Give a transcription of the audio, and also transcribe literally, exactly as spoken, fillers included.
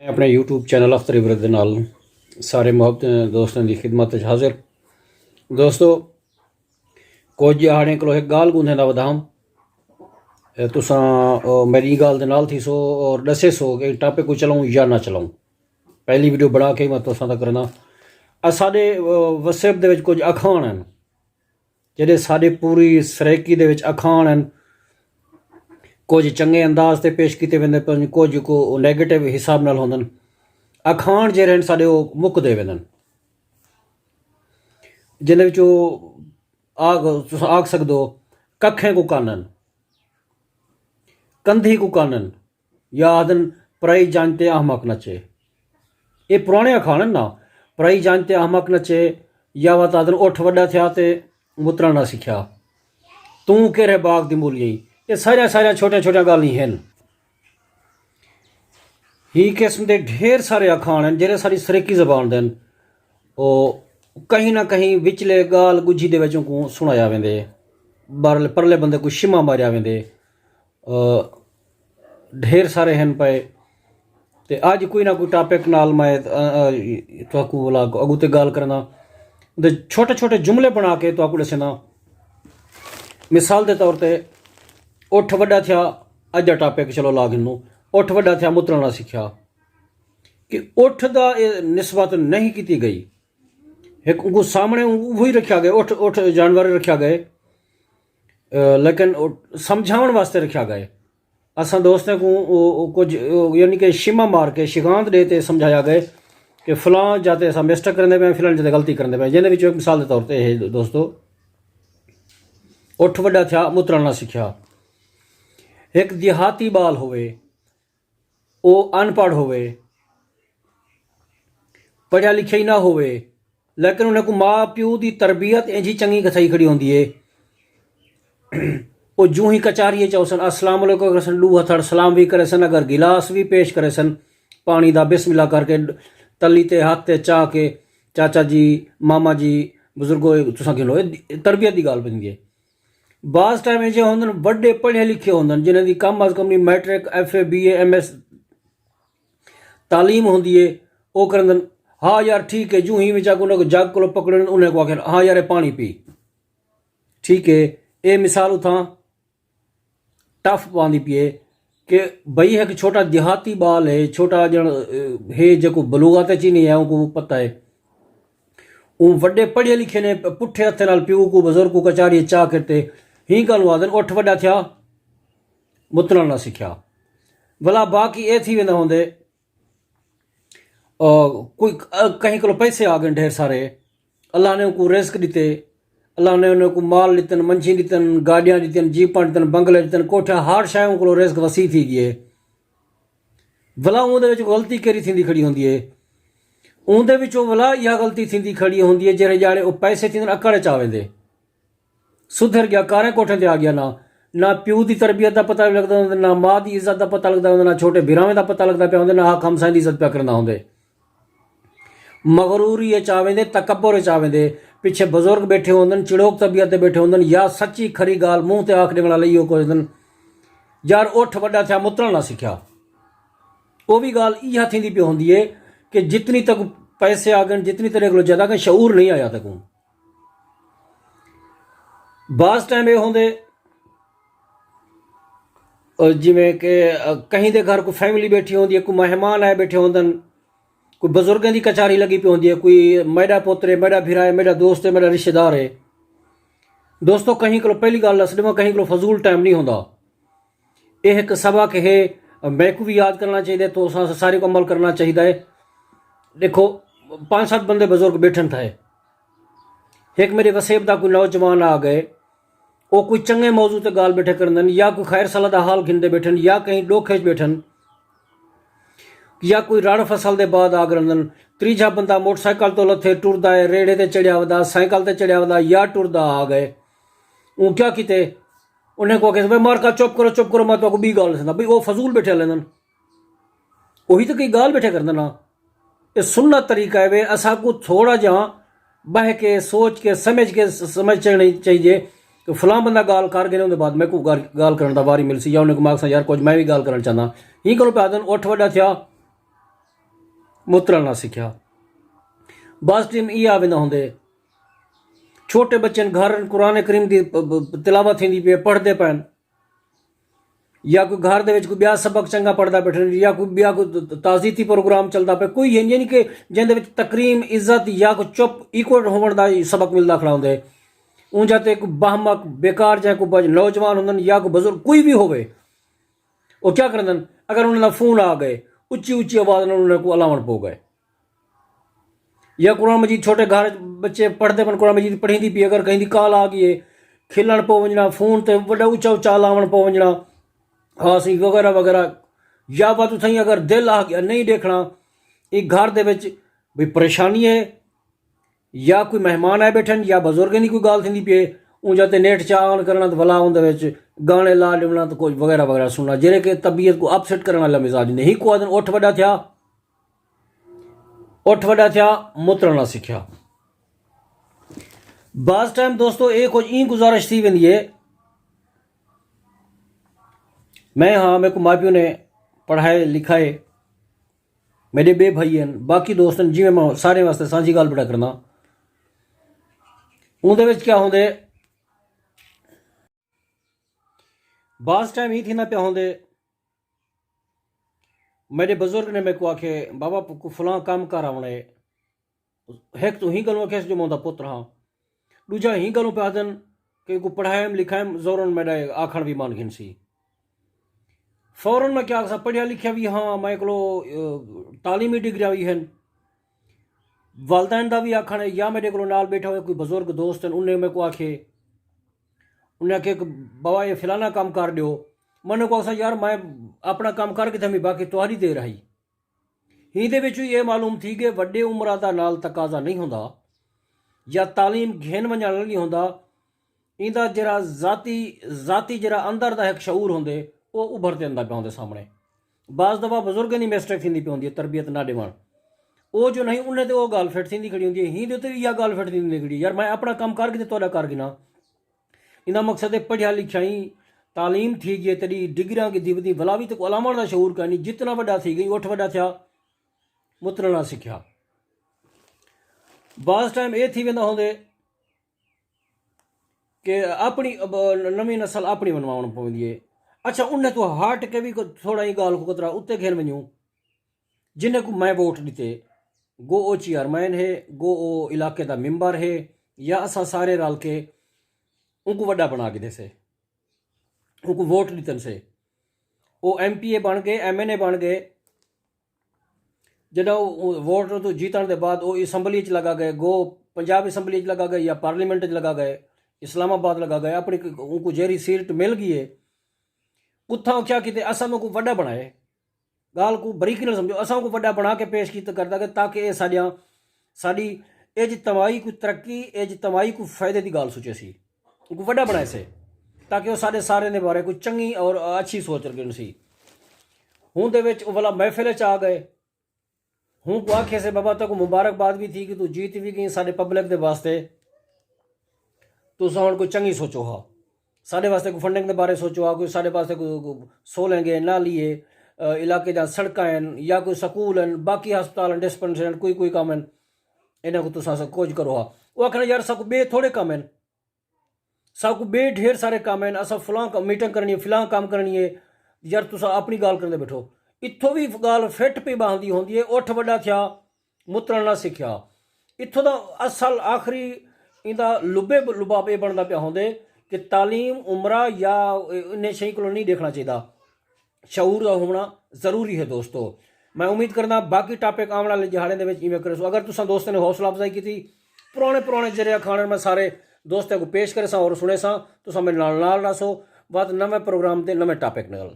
اپݨے YouTube channel Akhtar عبرت دے نال سارے محبت دوستاں دی خدمت اچ حاضر۔ دوستو، کجھ ڄہاڑیں کولو ہک ڳالھ ڳوندھیں دا ودھام۔ اے تساں، او، میݙی ایں ڳالھ دے نال تھیسو اور ݙسیسو کہ ایں ٹاپک کوں چلاؤں یا نہ چلاؤں۔ پہلی ویڈیو بݨا کے میں تساں تک کرنا۔ اساݙے، او، وسیب دے وچ کجھ اکھاݨ ہن، جیڑھے ساݙے پوری سرائیکی دے وچ اکھاݨ ہن۔ کجھ چنڳے انداز تے پیش کیتے ویندے پن، کجھ کو نیگیٹو حساب نال ہوندن۔ اکھاݨ جیڑھے ہن ساݙے، او مکدے ویندن۔ جیندے وچ او آکھ، تساں آکھ سڳدو، ککھیں کوں کن ہن، کندھی کوں کن ہن، یا آہدن، پرائی جنج تے احمق نچے۔ اے پراݨے اکھاݨ ہن نا، پرائی جنج تے احمق نچے، یا وت آہدن، اٹھ وݙا تھیا تے مترݨ نہ سکھیا۔ توں کیرھے باغ دی مولی ایں۔ اے ساریاں، ساریاں چھوٹیاں چھوٹیاں ڳالھیں ہن۔ ہی قسم دے ڈھیر سارے اکھاݨ ہن، جیڑھے ساݙی سرائیکی زبان دے ہن۔ او کہیں نہ کہیں وچلے ڳالھ ڳجھی دے وچ اونکوں سݨایا ویندے، بہرحال پرلے بندے کوں شمع ماریا ویندے۔ آ، ڈھیر سارے ہن پئے۔ تے اڄ کوئی نہ کوئی ٹاپک نال میں، آ، آ، تہاکوں ولا اڳوں تے ڳالھ کرنا۔ تے چھوٹے چھوٹے جملے بݨا کے تہاکوں ݙسینا۔ مثال دے طور تے، اٹھ وݙا تھیا، اڄ دا ٹاپک چلو لا گھنوں، اٹھ وݙا تھیا مترݨ نہ سکھیا۔ کہ اٹھ دا اے نسبت نہیں کیتی ڳئی۔ ہک اونکوں سامݨے اونکوں اوہی رکھیا ڳئے، اٹھ، اٹھ جانور رکھیا ڳئے، آ، لیکن او سمجھاوݨ واسطے رکھیا ڳئے۔ اساں دوستیں کوں او، او کجھ، او یعنی کہ شمع مار کے شگاند ݙے تے سمجھایا ڳئے کہ فلاں جاہ تے اساں مسٹیک کریندے پئے ہیں، فلاں جاہ تے غلطی کریندے پئے ہیں۔ جیندے وچوں ہک مثال دے طور تے ہے دوستو، اٹھ وݙا تھیا، مترݨ نہ سکھیا۔ ہک دیہاتی ٻال ہووے، او ان پڑھ ہووے، پڑھیا لکھیا ہی نہ ہووے، لیکن انہیں کوں ماء پیو دی تربیت اینجھی چنڳی ڳتھائی کھڑی ہوندی ہے۔ او جوں ہی کچہری اچ اوسن، السلام علیکم کریسن، ݙو ہتھڑ سلام وی کریسن، اگر گلاس وی پیش کریسن پاݨی دا، بسم اللہ کر کے، تلی تے ہتھ تے چا کے، چاچا جی، ماما جی، بزرگو، تساں گھنو۔ اے تربیت دی ڳالھ بݨدی ہے۔ بعض ٹائم ایجھے ہوندن، وݙے پڑھے لکھے ہوندن، جنہاں دی کم از کم نی matric, F A, B A, M S تعلیم ہوندی ہے، او کریندن، ہا یار ٹھیک ہے، جوں ہی وچ آ کے انہاں کوں جگ کولو پکڑن، انہاں کوں آکھن، ہا یار، اے پاݨی پی۔ ٹھیک ہے، اے مثال اتھاں ٹف پاندی پئی ہے کہ بھئی ہک چھوٹا دیہاتی ٻال ہے، چھوٹا ڄݨ، اے، ہے جیکوں بلوغت اچ ہی نہیں ہے، اونکوں پتہ ہے۔ اوں وݙے پڑھے لکھے نے، پٹھے ہتھے نال پیو کوں، بزرگ کوں کچہری چا کیتے، ہی ڳالھوں آہدن، اٹھ وݙا تھیا، مترݨ نہ سکھیا۔ ولا باقی اے تھی ویندا ہوندے، آ، کوئی، آ، کہیں کولو پیسے آ ڳئے ڈھیر سارے، اللہ نے اونکوں رزق ݙتے، اللہ نے انہیں کوں مال ݙتن، منشی ݙتن، گاݙیاں ݙتن، جیپاں ݙتن، بنگلے ݙتن، کوٹھیاں، ہر شے اونکوں رزق وسیع تھی ڳئی ہے۔ ولا اوندے وچ غلطی کیڑھی تھیندی کھڑی ہوندی ہے؟ اوندے وچوں ولا ایہا غلطی تھیندی کھڑی ہوندی ہے، جیڑھے ڄاݨے او پیسے تھیندن، اکڑ اچ آ ویندے۔ سدھر ڳیا، کاریں کوٹھیں تے آ ڳیا، نہ، نہ پیو دی تربیت دا پتہ لڳدا ہوندا، نہ ماء دی عزت دا پتہ لڳدا ہوندا، نہ چھوٹے بھراویں دا پتہ لڳدا پیا ہوندا، نہ حق ہمسائیں دی عزت پیا کریندا ہوندے۔ مغروری اچ آ ویندے، تکبر اچ آ ویندے۔ پچھے بزرگ ٻیٹھے ہوندن، چڑوک طبیعت دے ٻیٹھے ہوندن، یا سچی کھری ڳالھ منہ تے آکھ ݙیوݨ والے ایہو کچھ ہوندن، یار اٹھ وݙا تھیا، مترݨ نہ سکھیا۔ او وی ڳالھ ایہا تھیندی پئی ہوندی ہے کہ جتنی تک پیسے آ ڳئن، جتنی تیݙے کولو جائیداد آ ڳئی، شعور نہیں آیا تیکوں۔ بعض ٹائم اے ہوندے، آ، جیویں کہ، آ، کہیں دے گھر کوئی فیملی ٻیٹھی ہوندی ہے، کوئی مہمان آئے ٻیٹھے ہوندن، کوئی بزرگیں دی کچہری لڳی پئی ہوندی ہے، کوئی میݙا پتر ہے، میݙا بھرا ہے، میݙا دوست ہے، میݙا رشتہ دار ہے۔ دوستو، کہیں کولو، پہلی ڳالھ ݙس ݙیواں، کہیں کولو فضول ٹائم نہیں ہوندا۔ اے ہک سبق ہے، میکوں وی یاد کرݨا چاہیدا ہے، تساں سارے کوں عمل کرݨا چاہیدا ہے۔ ݙیکھو، پنج ست بندے بزرگ ٻیٹھن تھئے، ہک میݙے وسیب دا کوئی نوجوان آ ڳئے، او کوئی چنڳے موضوع تے ڳالھ ٻیٹھے کریندن، یا کوئی خیر صلاح دا حال گھندے ٻیٹھن، یا کہیں ݙکھ اچ ٻیٹھن، یا کوئی رڑ فصل دے بعد آ ڳئے ہوندن۔ تریجھا بندہ موٹر سائیکل توں لتھے، ٹردا ہے، ریڑھے تے چڑھیا ودا، سائیکل تے چڑھیا ودا یا ٹردا آ ڳئے۔ اوں کیا کیتے؟ انہیں کوں آکھے، بھئی مارکا چپ کرو، چپ کرو، میں تہاکوں ٻئی ڳالھ ݙسیندا۔ بھئی او فضول ٻیٹھے لیندن۔ اوہی تے کئی ڳالھ ٻیٹھے کریندن نا۔ اے سنت طریقہ ہے، وے اساکوں تھوڑا جہاں ٻہہ کے، سوچ کے، سمجھ کے س-، سمجھ چڑھنی چاہیے کہ فلاں بندہ ڳالھ کر ڳئے نے، اوندے بعد میکوں ڳالھ، ڳالھ کرݨ دا واری ملسی، یا انہیں کوں میں آکھساں، یار کجھ میں وی ڳالھ کرݨ چاہنداں۔ ہی کولو پیا آہدن، اٹھ وݙا تھیا، مترا نہ سکھیا۔ بعض ٹائم ایہا ویندا ہوندے، چھوٹے بچے ہن، گھر ہن، قرآن کریم دی پ- پ- تلاوت تھیندی پئی، پڑھدے پئے ہن، یا کوئی گھر دے وچ کوئی ٻیا سبق چنگا پڑھدا ٻیٹھے، یا کوئی ٻیا کوئی ت- ت- تعزیتی پروگرام چلدا پئے، کوئی ہن یعنی کہ جیندے وچ تکریم، عزت یا کوئی چپ ایکوٹ ہووݨ دا سبق ملدا کھڑا ہوندے۔ اونجا تے کوئی بہمک بیکار جا کوئی بج- نوجوان ہوندن یا کوئی بزرگ کوئی وی ہووے، او کیا کریندن؟ اگر انہاں دا فون آ ڳئے، اچی اچی آواز نال انہاں کوں الاوݨ پو ڳئے۔ یا قرآن مجید، چھوٹے گھر بچے پڑھدے پن، قرآن مجید پڑھیندی پی، اگر کہیں دی کال آ ڳئی ہے، کھلݨ پو ونڄݨا، فون تے وݙا اچا اچا الاوݨ پو ونڄݨا، ہاں سئیں، وغیرہ وغیرہ۔ یا ودھ اتھائیں اگر دل آ ڳیا نہیں ݙیکھݨا، ایں گھر دے وچ بھئی پریشانی ہے، یا کوئی مہمان آئے ٻیٹھن یا بزرگیں دی کوئی ڳالھ تھیندی پئی ہے، اونجا تے نیٹ چا آن کرݨا تے ولا اوندے وچ گانے لا ݙیوݨا تے کجھ وغیرہ وغیرہ سݨݨا، جیڑھے کہ طبیعت کوں اپسیٹ کرݨ والا مزاج نہیں۔ ہک آہدن اٹھ وݙا تھیا، اٹھ وݙا تھیا، مترݨا سکھیا۔ بعض ٹائم دوستو اے کجھ ایں گزارش تھی ویندی ہے، میں ہاں، میکوں ماء پیو نے پڑھائے لکھائے، میݙے ٻئے بھائی ہن، باقی دوست ہن، جیویں میں سارے واسطے سانجھی ڳالھ پیا کرنا۔ اوندے وچ کیا ہوندے، بعض ٹائم ایں تھیندا پیا ہوندے، میݙے بزرگ نے میکوں آکھے، "بابا، پ- کو فلاں کم کر آوݨے۔" ہک توں ہی ڳالھوں آکھیس جو میں اوندا پتر ہاں، ݙوجھا ہی ڳالھوں پیا آہدن کہ کو پڑھائم لکھائم، زورن میݙا آکھݨ وی من گھنسی۔ فوراً میں کیا آکھساں، پڑھیا لکھیا وی ہاں، میں کولو، اے، تعلیمی ڈگریاں وی ہن۔ والدین دا وی آکھݨ ہے، یا میݙے کولو نال ٻیٹھا ہوئے کوئی بزرگ دوست ہن، انہیں میکوں آکھے، انہیں آکھے کہ بابا، اے فلانا کم کر ݙیو۔ میں انہیں کوں آکھساں، یار، میں اپݨا کم کر گھدم، باقی تہاݙی دیر ہئی۔ ایندے وچ وی اے معلوم تھی ڳئے، وݙے عمراں دا نال تقاضا نہیں ہوندا یا تعلیم گھن ونڄݨ نال نہیں ہوندا۔ ایندا جیڑھا ذاتی، ذاتی جیڑھا اندر دا ہک شعور ہوندے، او ابھر تے آندا پیا ہوندے سامݨے۔ بعض دفعہ بزرگیں دی مسٹیک تھیندی پئی ہوندی ہے، تربیت نہ ݙیوݨ۔ او جو نہیں، انہیں تے او ڳالھ فٹ تھیندی کھڑی ہوندی ہے، ہیندے تے وی ایہا ڳالھ فٹ تھیندی کھڑی ہے، یار، میں اپݨا کم کر کے تے تہاݙا کر گھناں۔ ایندا مقصد ہے پڑھیا لکھیا ہیں، تعلیم تھی ڳئی ہے، تیݙی ڈگریاں گھدی ودی، ولا وی تیکوں الاوݨ دا شعور کائنی، جتنا وݙا تھی ڳئیں، اٹھ وݙا تھیا، مترݨا سکھیا۔ بعض ٹائم اے تھی ویندا ہوندے کہ اپݨی، اب، نویں نسل اپݨی ونواوݨ پوندی ہے۔ اچھا، انہیں توں ہٹ کے وی کو-، تھوڑا ایں ڳالھ کوں قطرہ اتے گھن ونڄوں، جنہیں کوں میں ووٹ ݙتے، گو او چیئرمین ہے، گو او علاقے دا ممبر ہے، یا اساں سارے رل کے اونکوں وݙا بݨا گھدے سے، اونکوں ووٹ ݙتن سے، او ایم پی اے بݨ ڳئے، ایم این اے بݨ ڳئے۔ جݙاں او، او ووٹ توں جیتݨ دے بعد او اسمبلی اچ لڳا ڳئے، گو پنجاب اسمبلی اچ لڳا ڳئے یا پارلیمنٹ اچ لڳا ڳئے، اسلام آباد لڳا ڳئے، اپݨی ک-، اونکوں جیڑھی سیٹ مل ڳئی ہے، اتھاں او کیا کیتے، اساں اونکوں وݙا بݨائے۔ ڳالھ کوں بریکی نال سمجھو، اساں اونکوں وݙا بݨا کے پیش کیتا کردا ڳئے تاکہ اے ساݙیاں، ساݙی اجتماعی کوئی ترقی، اجتماعی کوئی فائدے دی ڳالھ سوچے سی، اونکوں وݙا بݨائے سے تاکہ او ساݙے سارے دے بارے کوئی چنڳی اور اچھی سوچ رکھن سی۔ ہوں دے وچ او ولا محفل اچ آ ڳئے، ہوں کوں آکھے سے، بابا، تیکوں مبارکباد وی تھی کہ توں جیت وی ڳئیں، ساݙے پبلک دے واسطے تساں ہݨ کوئی چنڳی سوچو ہا، ساݙے واسطے کوئی فنڈنگ دے بارے سوچو ہا، کوئی ساݙے واسطے کوئی، کوئی سولیں گے، نالی ہے، آ، علاقے دیاں سڑکاں ہن یا کوئی سکول ہن، باقی ہسپتال ہن، ڈسپنسری ہن، کوئی کوئی کم ہن، انہاں کوں تساں سا کجھ کرو ہا۔ او آکھن، یار، ساکوں ٻئے تھوڑے کم ہن، ساکوں ٻئے ڈھیر سارے کم ہن، اساں فلاں ک-، میٹنگ کرݨی ہے، فلاں کم کرݨی ہے، یار، تساں اپݨی ڳالھ کریندے ٻیٹھو۔ اتھوں وی ڳالھ فٹ پئی ٻاہندی ہوندی ہے، اٹھ وݙا تھیا، مترݨ نہ سکھیا۔ اتھوں دا اصل آخری ایندا لبے ب-، لباب اے بݨدا پیا ہوندے کہ تعلیم، عمرہ یا انہیں شئیں کولوں نہیں ݙیکھݨا چاہیدا۔ شعور دا ہووݨا ضروری ہے دوستو۔ میں امید کردا باقی ٹاپک آوݨ والے ݙیہاڑیں دے وچ ایویں کریسوں۔ اگر تساں دوستاں نے حوصلہ افزائی کیتی، پراݨے پراݨے جیڑھے اکھاݨ میں سارے دوستاں کوں پیش کریساں اور سݨیساں، تساں میݙے نال نال رہسو، وت نویں پروگرام تے نویں ٹاپک نال۔